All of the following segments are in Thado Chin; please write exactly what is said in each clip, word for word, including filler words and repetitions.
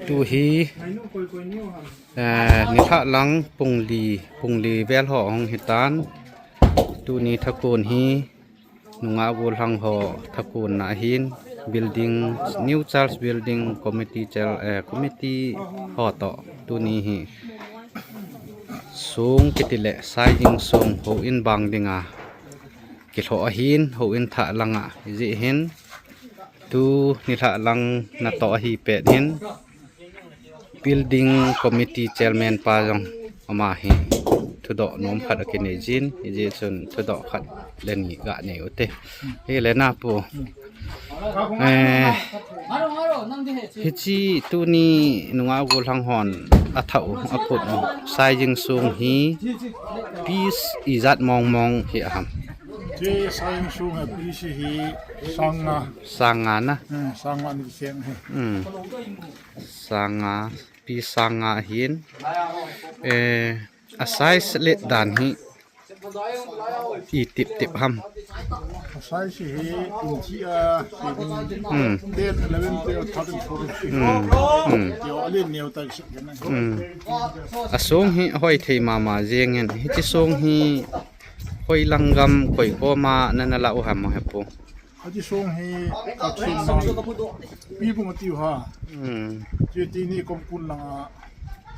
Tu hi, eh, nilhah lang pung li, pung li vel ho hung hitan. Tuni thakon hi nungah gollhang ho thakon na ahin, building, New Charles Building Committee chel, eh, committee ho toh tuni hi song kiti le Saijing song houin bang dinga kilhoh ahin, houin thah langa ijeh hin tu nilhah lang natoh ahi pet hin building committee chairman pa jong ama hi thudoh nom khat akinei jin, ijeh chun thudoh khat le ni ganei ute. Hile na pu. Eh, hiche tuni nungah gollhang hon athah u, aphut u Saijing song hi piece ijat mong mong hi aham? Hiche Saijing song hi piece hi sang nga. Sang nga na? Hmm, sang nga ni seng hi. Hmm. Sang nga, piece sang nga ahin. Eh, a size let dan hi iti tip tip ham? A size hi inch a, hmm, ten, eleven, twelve, thirteen, fourteen. Hmm. Hmm. Yo, alin neo ta si. Hmm. A song hi hoi thei mama jeng in. Hiche song hi hoi lang gam koi koma nana la u ham hepu? Hiche song hi Kakching Mang, Pibung atiu ha. Hmm. Hiche tuni Komkun langa,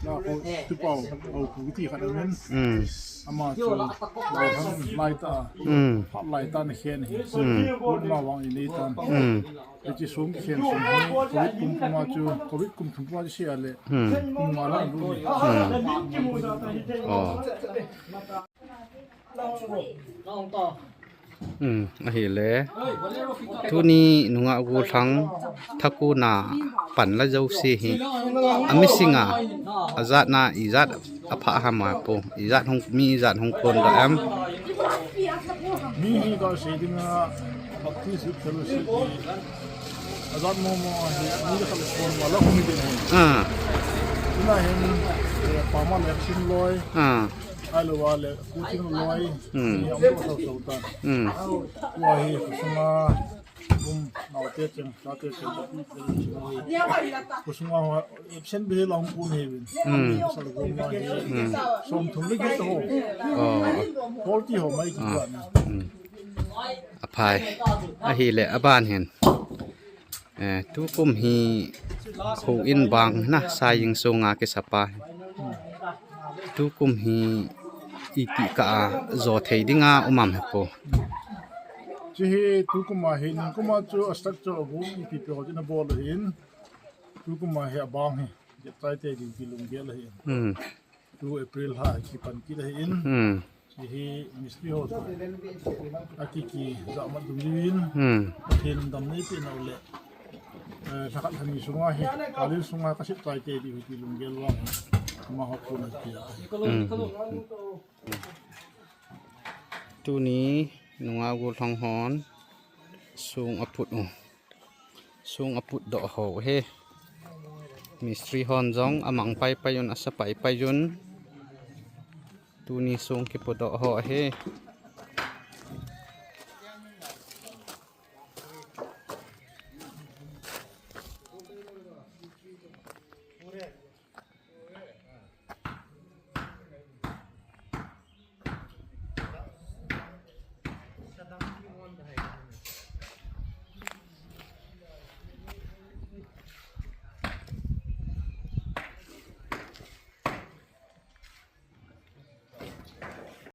na ko Tupau, au pu ti khat amin. Hmm. Ama chu Lalhang lai ta, hmm, phat lai ta na khen hi. Hmm. Kun ma vang i nei tan. Hmm. Hiche song khen song hi, Covid kum puma chu, Covid kum thum puma chu sia le. Hmm. Kum nga la lu ni. Hmm. Oh. Hmm, ahile. Tuni nungah gollhang thakon a pan la jouse hi, ami singa, ajat na ijat apha ham hepu, ijat hung, mi ijat hung kon da em? Mi hi ka sei dinga Baptist Youth Fellowship hi ajat mo mo hi, mi khat kon wala hung ding hi. Ah. Tuna hin, eh, pama le sim loi. Ah. Ahilou le, Kuting loi, hmm, ni am ko sau sau ta. Hmm. Tua hi, khosung a, um, naote cheng, chate cheng, khosung a, absent bih lang kun hi bin. Hmm. Sal gom ma hi. Hmm. Som thum le get ho. Oh. Quality ho mai ki, ah, ta na. Hmm. Aphai. Ahile, aban hin. Eh, tukum hi houin bang na, Saijing song a kisapa. Tukum hi iti kah a jo thei dinga um am hepu? Hiche hi tukum a hi, nikum a chu a structure a bu ipi pe ho chu na bol ahin. Tukum a hi abang hi, get tai te ding ti lunggel ahin. Hmm. Tu April lha kipan kit ahin. Hmm. Hiche hi mistri ho toh aki kijahmat dum diuvin. Hmm. Pathen damna eipeh nau le, eh, lha khat lha ni sunga hi, kalin sunga kasep tai te diu hi ti lunggel vang amaho kona kipia. Hmm. Tuni nungah gollhang hon song aput u. Song aput doh ho hi. Mistri hon jong amang pai pai un, asa pai pai un. Tuni song kiput doh ho hi.